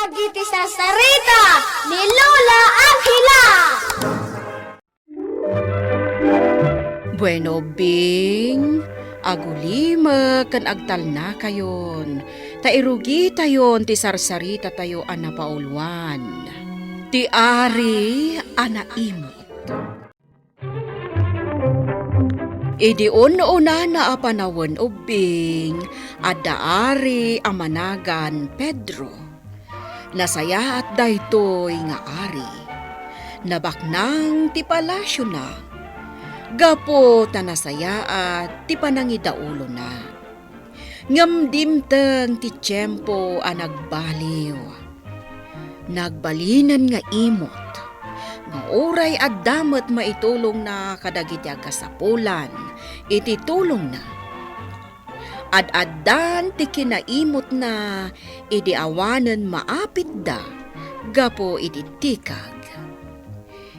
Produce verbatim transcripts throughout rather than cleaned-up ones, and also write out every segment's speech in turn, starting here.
Dagiti sarsarita ni Lola Angela. Bueno, Bing, agulimek ken agtalnakayon, ta irugitayon ti sarsaritatayo a napauluan. Ti Ari a Naimot. Idi un-unana a panawen, Ubbing, adda ari a managan Pedro. Nasayaat daytoy nga ari. Nabaknang ti palasiona gapu ta nasayaat ti panangidaulona. Ngem dimteng ti tiempo a nagbaliw. Nagbalinen nga imot nga uray adda met maitulongna kadagiti agkasapulan iti tulongna. Ad-addan ti kinaimotna idi awanen maapitda gapu iti tikag.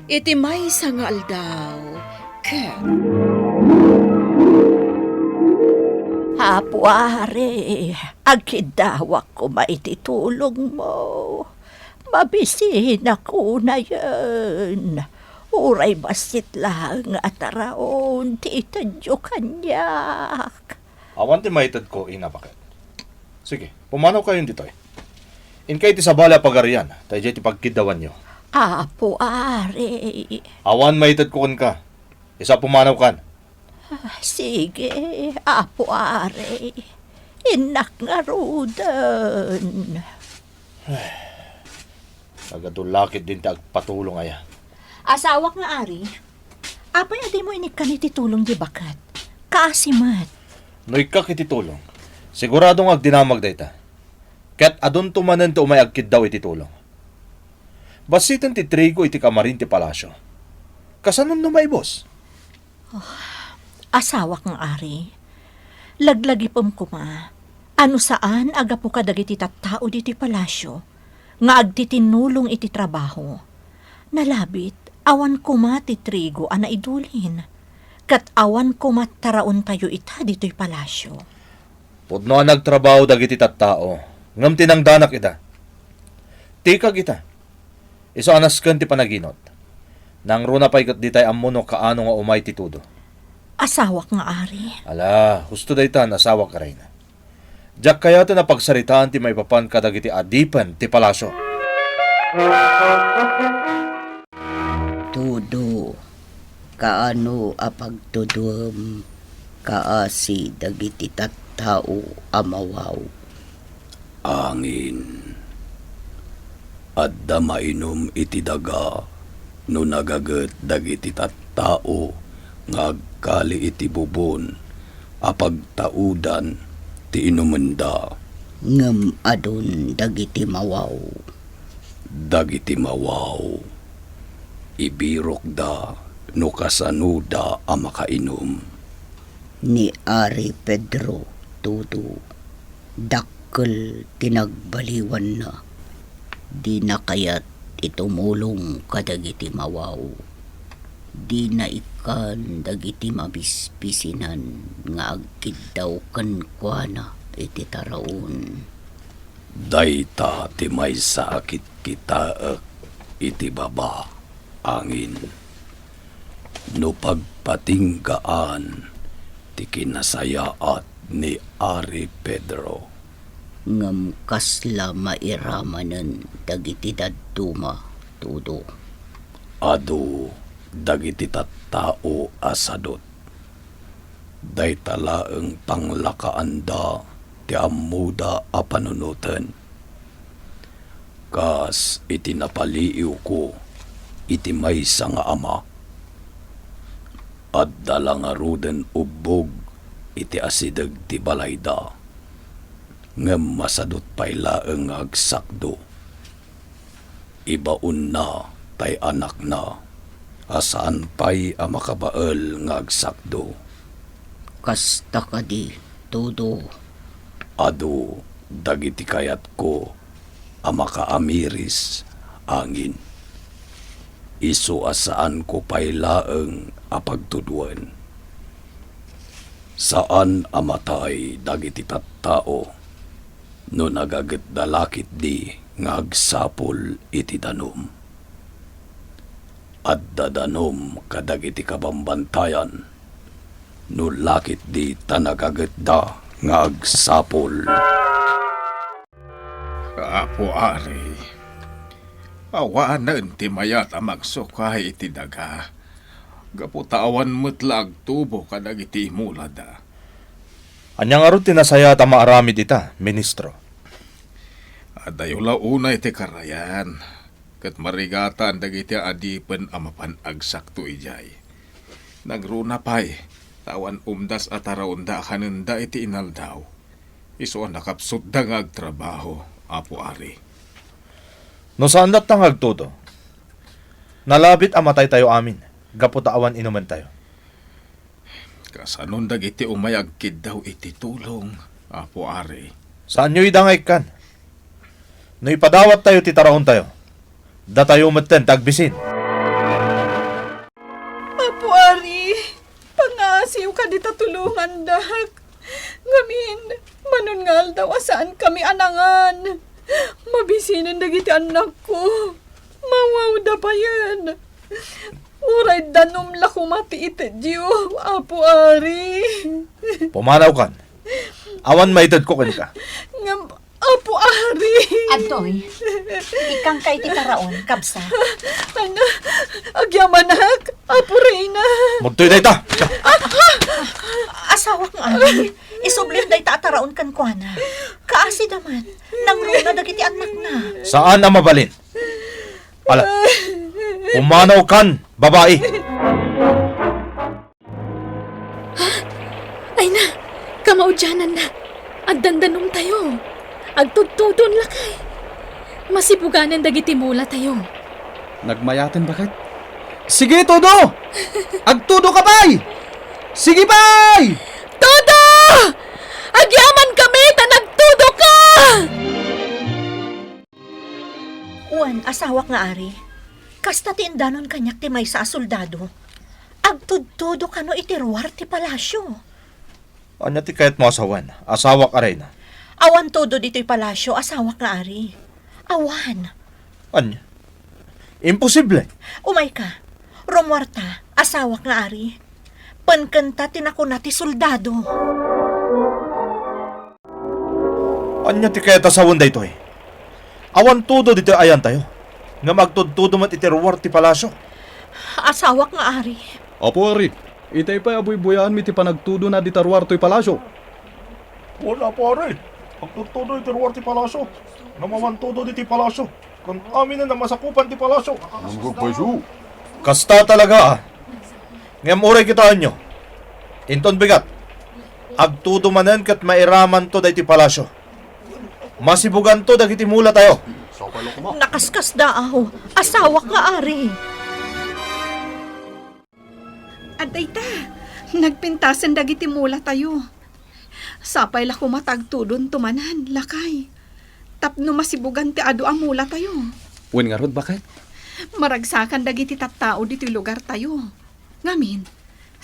Iti maysa nga aldaw, ket Apo Ari, agkiddawak koma iti tulongmo. Mabisinak unayen. Uray bassit laeng nga ataraon ti itedyo kaniak. Awan ti maitedko, Ina Baket. Sige, pumanawkayon ditoy. Inkay ti sabali a pagarian, ta idiay ti pagkiddawanyo. Apo Ari. Awan maitedko kenka. Isu a pumanawkan. Ah, sige, Apo Ari. Innak ngaruden. Nagadu la ketdin ti agpatulong aya. Asawak nga ari, apay a dimo inikkan iti tulong di Baket? Kaasi met. No ikkak iti tulong, sigurado nga agdinamag dayta. Ket adunto manen ti umay agkiddaw iti tulong. Bassiten ti trigo iti kamarin ti palasio. Kasanon no maibus? Oh, asawak nga ari, laglagipem koma a no saan a gapu kadagiti tattao ditoy palasio nga agtitinulong iti trabaho, nalabit, awan koma ti trigo a naidulin, ket awan koma taraontayo ita ditoy palasio. Pudno a nagtrabaho dagiti tattao, ngem tinangdanak ida. Tikag ita. Isu a nasken ti panaginot. Nangruna pay ket ditay ammo no kaano nga umay ti tudo. Asawak nga ari. Ala, husto daytan, asawak a reyna. Diak kayaten a pagsaritaan ti maipapan kadagiti adipen ti palasio. Tudo, kaano a pagtuduem kaasi dagiti tattao a mawaw? Angin. Adda mainum iti daga no nagaget dagiti tattao nga agkali iti bubon a pagtaudan ti inumenda. Ngem adun dagiti mawaw. Dagiti mawaw, ibirokda no kasanoda a makainum. Ni Ari Pedro, Tudo, dakkel ti nagbaliwanna. Dina kayat ti tumulong kadagiti mawaw. Dina ikkan dagiti mabispisinan nga agkiddaw kenkuana iti taraon. Dayta ti maysa a kitkitaek iti baba, angin. No pagpatinggaan ti kinasayaat ni Ari Pedro. Ngem kasla mairamanen dagiti dadduma, Tudo? Adu dagiti tattao a sadut. Dayta laeng panglakaanda ti ammoda a panunoten. Kas iti napaliiwko iti maysa nga ama, adda la ngaruden ubbog iti asideg ti balayda, ngem masadut pay laeng nga agsakdo. Ibaonna tay anakna a saan pay a makabael nga agsakdo. Kasta kadi, Tudo? Adu dagiti kayatko a makaamiris, angin. Isu a saanko pay laeng a pagtuduen. Saan a matay dagiti tattao no nagagetda la ketdi nga agsapul iti danum. Adda danum kadagiti kabambantayan, no laketdi ta nagagetda nga agsapul. Apo Ari, awanen ti mayat a magsukay iti daga, gapu ta awan met la agtubo kadagiti imulada. Ania ngarud ti nasayaat a maaramid ita, Ministro? Adayo la unay ti karayan, ket marigatan dagiti adipen a mapan agsakto idiay. Nagruna pay, ta awan umdas a taraonda a kanenda iti inaldaw. Isu a nakapsutda nga agtrabaho, Apo Ari. No saan latta nga agtudo, nalabit a mataytayo amin, gapu ta awan inumentayo. Kasanon dagiti umay agkiddaw iti tulong, Apo Ari? Saanyo ida nga ikkan. No ipadawattayo ti taraontayo, datayo metten ti agbisin. Apo Ari, pangaasiw kadi ta tulongandak. Ngamin, manon nga aldaw a saankami a nangan. Mabisinen dagiti annakko. Mawawda payen. Uray danum la koma ti itedyo, Apo Ari. Pumanawkan. Awan maitedko kenka. Ngem, Apo Ari. Adtoy, ikkanka iti taraon, kabsat. Ania, agyamanak, Apo Reyna. Magtoy dayta. Asawak nga Ari, isublim dayta a taraon kenkuana. Kaasida man, nangruna dagiti annakna. Saan a mabalin. Ala, pumanawkan, babai. Ha? Ay na, kamaudiananna. Addan danumtayo. Agtudtudon lakay. Masibuganen dagiti mulatayo. Nagmayaten, baket. Sige, tudo! Agtudo ka pay! Sige pay! Tudo! Agyaman kami ta nagtudo ka! Wen, asawak nga Ari, kasta ti indanon kaniak ti maysa a soldado. Agtudtudo kano iti ruar ti palasio. Ania ti kayatmo a sawen, asawak a reyna? Awan tudo ditoy palasio, asawak nga Ari. Awan. Ania? Imposible! Umayka. Rummuarta, asawak nga Ari. Penkenta ti nakuna ti soldado. Ania ti kayat a sawen daytoy? Awan tudo ditoy ayantayo, ngem agtudtudo met iti ruar ti palasio. Asawak nga Ari. Apo Ari, itay pay a buybuyaanmi ti panagtudona dita ruar toy palasio. Wen, Apo Ari, agtudtudo iti ruar ti palasio, ngem awan tudo ditoy palasio. Ken aminen a masakupan ti palasio. Nangagpayso. Kasta talaga, a. Ngem uray kitaenyo, inton bigat, agtudo manen ket mairamanto daytoy palasio. Masibuganto dagiti mulatayo. Nakaskasdaaw, asawak nga Ari. Adda ita, nagpintasen dagiti mulatayo. Sapay la koma ta agtudonto manen, lakay, tapno masibugan ti adu a mulatayo. Wen ngarud, baket? Maragsakan dagiti tattao ditoy lugartayo. Ngamin,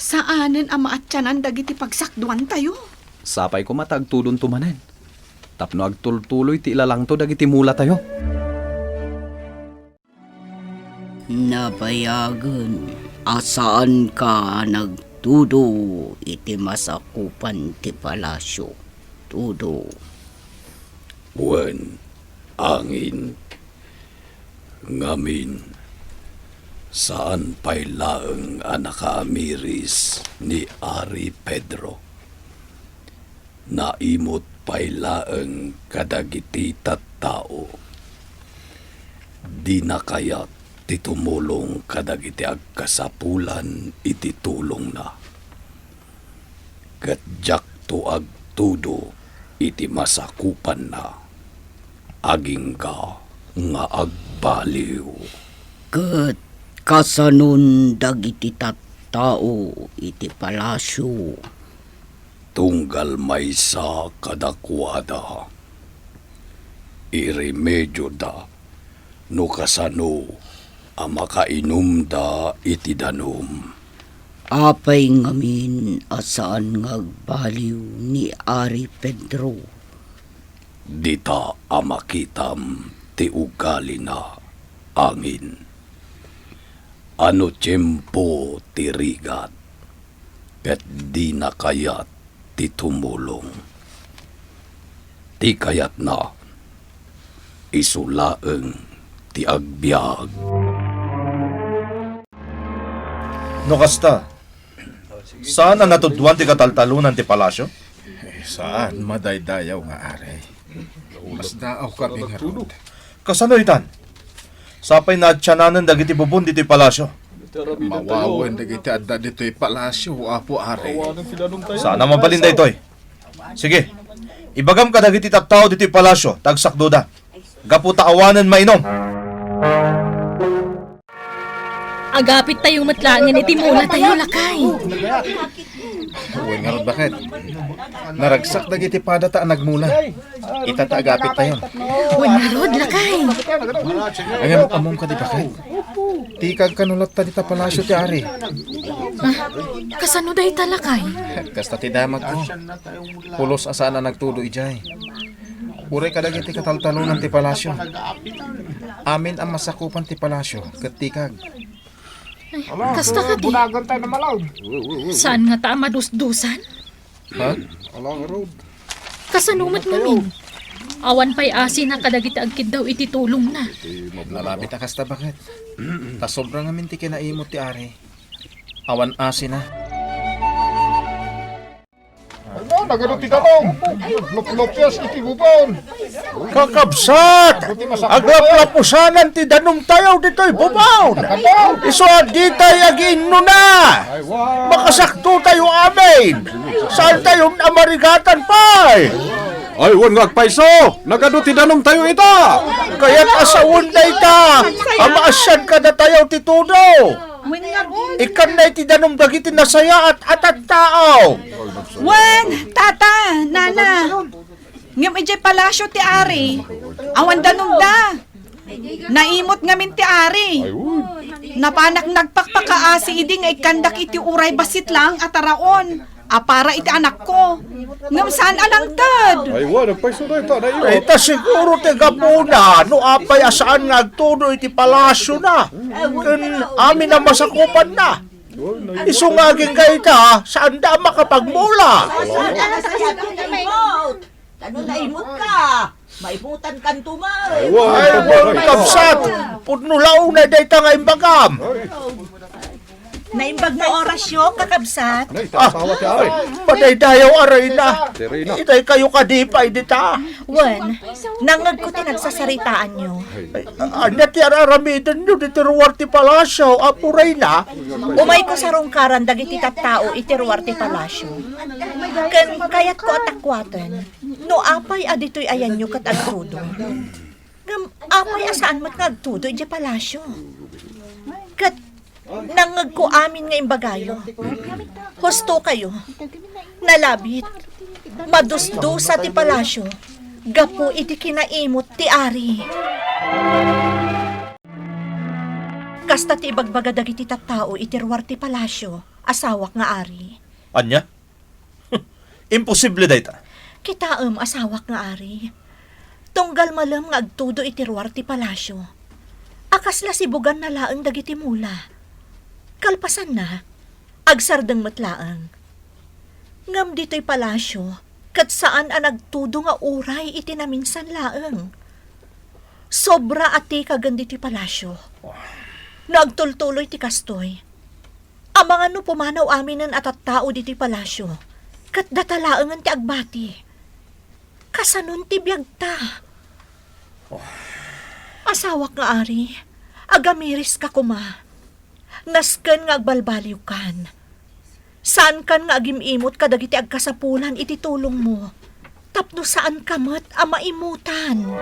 saanen a maatianan dagiti pagsakduantayo. Sapay koma ta agtudonto manen, tapno agtultuloy ti ilalangto dagiti mulatayo. Nabayagen a saanka a nagtudo iti masakupan ti palasio, Tudo. Wen, angin. Ngamin, saan pay laeng a nakaamiris ni Ari Pedro. Naimut pay laeng kadagiti tattao. Dina kayat ti tumulong kadagiti agkasapulan iti tulongna. Ket diakto agtudo iti masakupanna. Agingga nga agbaliw. Ket kasanon dagiti tattao iti palasio? Tunggal maysa kadakuada, iremedioda no kasano a makainumda iti danum. Apay ngamin a saan nga agbaliw ni Ari Pedro? Dita a makitam, ti ugalina, angin. A no tiempo ti rigat, ket dina kayat ti tumulong. Ti kayatna, isu laeng ti agbiag. No kasta, saan a natuduan ti kataltalonan ti palasio? Eh, saan, madaydayaw nga ari. Masdaaw kami ngarud. Kasano itan? Sapay naatiananen dagiti bubon ditoy palasio. Mawawen dagiti adda ditoy palasio, Apo Ari. Saan a mabalin daytoy. Sige, ibagam kadagiti tattao ditoy palasio ta agsakdoda. Gapu ta awanen mainum. Agapittayo met laengen iti mulatayo, lakay. Wen ngarud, baket. Naragsak dagiti padata a nagmula. Ita ta agapittayo. Wen ngarud, lakay. Ngem ammom kadi, baket. Tikag kano latta dita palasio ti ari. Ah, kasano dayta, lakay? Kasta ti damagko. Pulos a saan a nagtudo idiay. Uray kadagiti kataltalonan ti palasio. Amin a masakupan ti palasio ket tikag. Ay, kasta kadi. Bunagan tayo na malaw. Saan ngata a madusdusan? Ha? Ala ngarud. Kasano met ngamin? Awan pay asina kadagiti agkiddaw iti tulongna. Nalabit a kasta, baket. Ta sobra ngamin ti kinaimot ti ari. Awan asina. Ano, nagano ti danum? Luplupias iti bubon. Kakabsat! Aglaplapusanan ti danumtayo ditoy bubon. Isu a ditay agiinnuna. Makasaktotayo amin. Saantayon a marigatan pay. Ay, wen nga agpayso. Nagadu ti danumtayo ita. Kayat a sawen dayta a maasian kadatayo ti tudo. Ikkanna iti danum dagiti nasayaat a tattao. Wen, tata, nana. Ngem idiay palasio ti ari, awan danumda. Naimot ngamin ti ari. Napanak nagpakpakaasi idi nga ikkandak iti uray bassit laeng a taraon a para iti anakko. Ngem saan a nangted. Ay, wa, nagpayso dayta, na iyo. Ita siguro ti gapuna no apay a saan nga agtudo iti palasiona ken amin a masakupanna. Isu nga agingga ita, saanda a makapagmula. Ano naimot ka? Maimutan kanto man. Ay, wa, ay, wa, kabsat. Pudno la unay dayta nga imbagam. Naimbag mo orasyo, kakabsat? Nay, ta-, asawa ti ari. Madaydayaw a reyna. Ti reyna. Itay kayo kadi pay dita. Wen, nangngegko ti nagsasaritaanyo. Ay, a-, ania ti ar-aramidenyo ditoy ruar ti palasio, Apo Reyna? Umayko sarungkaran dagiti tattao iti ruar ti palasio. Ken kayatko a takuaten no apay a ditoy ayanyo ket agtudo. Ngem apay a saan met nga agtudo idiay palasio? Ket nangngegko amin nga imbagayo. Husto kayo. Nalabit. Madusdusa ti palasio gapu iti kinaimot ti ari. Kasta ti ibagbaga dagiti tattao iti ruar ti palasio, asawak nga ari. Ania? Imposible dayta. Kitaem, asawak nga ari. Tunggal malem nga agtudo iti ruar ti palasio, a kasla sibuganna laeng dagiti mula. Kalpasanna, agsardeng met laeng. Ngem ditoy palasio, ket saan a nagtudo nga uray iti naminsan laeng. Sobra a tikagen ditoy palasio. No agtultuloy ti kastoy, amangan no pumanaw aminen a tattao ditoy palasio, ket data laengen ti agbati. Kasanon ti biagta? Oh. Asawak nga ari, agamiriska koma. Nasken nga agbalbaliwkan. Saankan nga agim-imot kadagiti agkasapulan iti tulongmo, tapno saanka met a maimutan.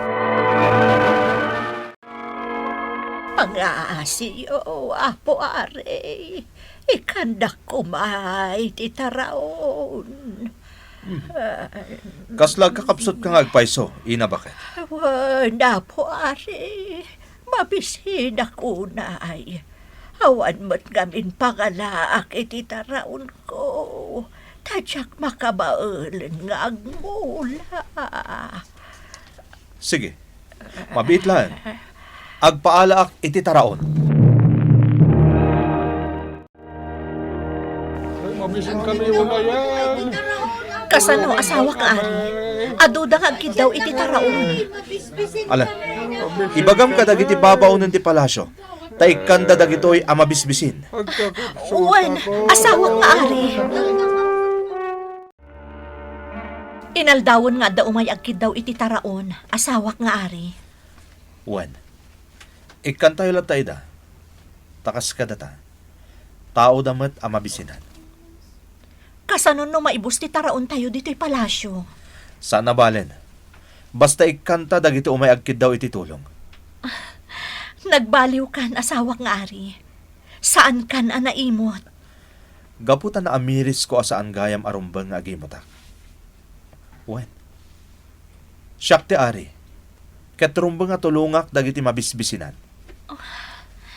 Pangaasiyo, Apo Ari, ikkandak koma iti taraon. Hmm. Kasla agkakabsat ka nga agpayso, Ina Baket? Wen, Apo Ari, mabisidak unay. Awan met ngamin pangalaak iti taraonko, ta diak makabaelen nga agmula. Sige, Mabiit laeng. Agpaalaak iti taraon. Ay, mabisin kami, wala yan. Kasano, asawak nga ari? Aduda nga agkiddaw iti taraon. Ala, ibagam kadagiti babaonen ti palasio, ta ikkanda dagitoy a mabisbisin. Wen, asawak nga ari. Inaldawen nga adda umay agkiddaw iti taraon, asawak nga ari. Wen, ikkantayo latta ida, ta kas kadata, taoda met a mabisinan. Kasano no maibus ti taraontayo ditoy palasio? Saan a balen. Basta ikkanta dagiti umay agkiddaw iti tulong. Nagbaliwkan, asawak nga ari. Saankan a naimot. Gapu ta naamirisko a saan gayam a rumbeng nga agimutak. Wen, siak ti ari, ket rumbeng a tulongak dagiti mabisbisinan.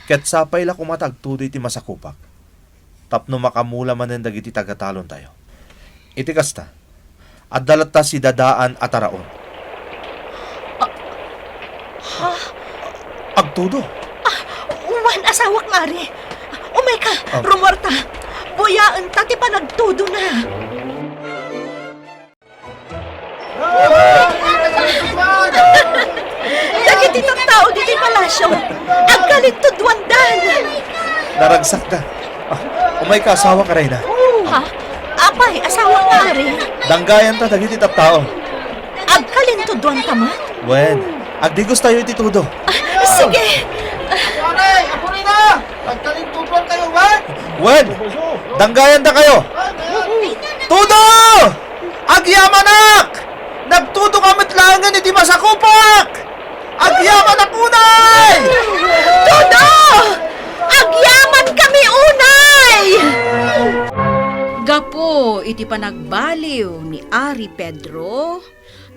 Ket sapay la koma ta agtudo iti masakupak, tapno makamula manen dagiti tagatalontayo. Iti kasta, adda latta sidadaan a taraon. Ah, ha? Agtudo. Ah, wen, asawak nga ari. Umayka, ah, rumuarta. Buyaenta ti panagtudona. Dagiti tattao ditoy palasio, agkalintuduandan. Naragsakda. Ah, umayka, asawak, Reyna. Ha? Apay, asawak nga ari? Danggayanta dagiti tattao. Agkalintuduanta met? Wen, agdigostayo iti tudo. Ah, sige. Pare, ako rin na! Agkalintuduan kayo, ba? Wen, danggayanta kayo. Tudo! Agyamanak! Nagtudo ka met laengen iti masakupak! Agyamanak unay! Tudo! Agyaman kami unay! Gapu iti panagbaliw ni Ari Pedro,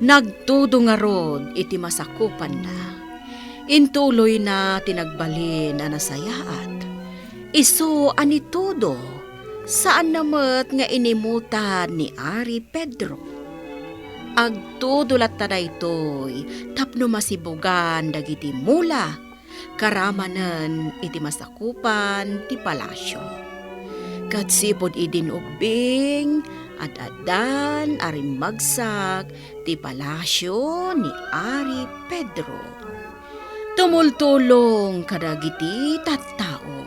nagtudo ngarud iti masakupanna. Intuloyna ti nagbalin a nasayaat. Isu a nitudo, saanna met nga inimutan ni Ari Pedro. Agtudo latta daytoy tapno masibugan dagiti mula karamanen iti masakupan ti palasio. Ket sipud idin ubbing, ad-addan a rimmagsak ti palasio ni Ari Pedro. Tumultulong kadagiti tattao.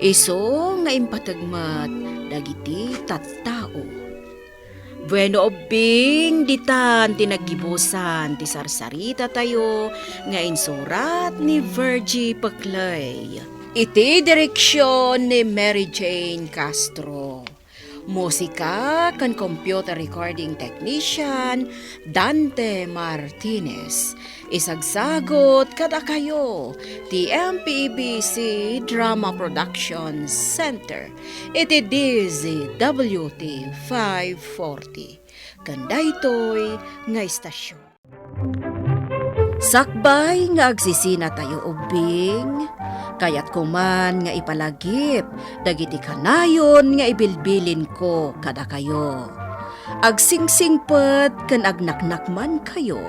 Isu nga impateg met dagiti tattao. Bueno, ubbing, ditan ti naggibusan ti sarsaritatayo nga insurat ni Virgie Peclay. Iti direksion ni Mary Jane Castro. Musika ken computer recording technician, Dante Martinez. Isagsagut kadakayo ti M P E B C Drama Production Center iti D Z W T five forty. Ken daytoy nga istasyon. Sakbay nga agsisinatayo ubbing, kayatko man nga ipalagip dagiti kanayon nga ibilbilinko kadakayo. Agsingsingpet ken agnaknakmankayo.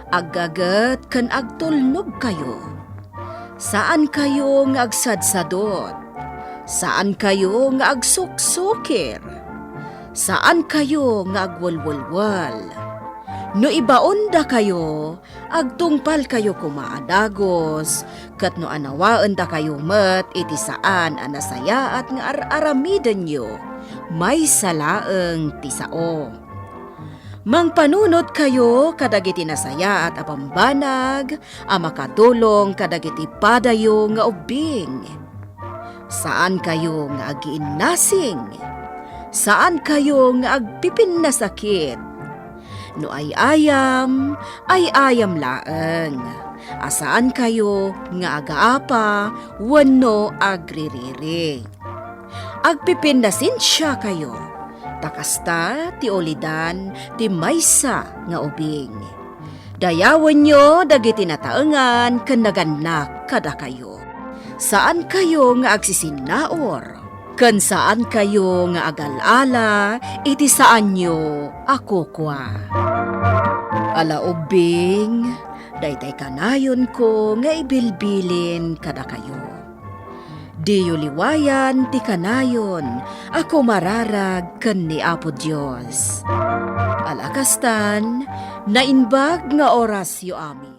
Aggaget ken agtulnogkayo. Saankayo nga agsadsadot. Saankayo nga agsuksukir. Saankayo nga agwelwelwel. No ibaondakayo, agtungpalkayo koma a dagus, ket no anawaendakayo met iti saan a nasayaat nga ar-aramidenyo, maysa laeng ti sao. Mangpanunotkayo kadagiti nasayaat a bambanag a makatulong kadagiti padayo nga ubbing. Saankayo nga agiinnasing. Saankayo nga agpipinnasakit. No ay-ayam, ay-ayam laeng, a saankayo nga agaapa wenno agririri. Agpipinnasensiakayo, ta kasta ti ulidan ti maysa nga ubing. Dayawenyo dagiti nataengan ken nagannak kadakayo. Saankayo nga agsisinnaur, ken saankayo nga agal-ala iti saanyo a kukua. Ala ubbing, daytay kanayonko nga ibilbilin kadakayo. Diyo liwayan ti kanayon a kumararag ken ni Apo Dios. Alakastan, naimbag nga orasyo amin.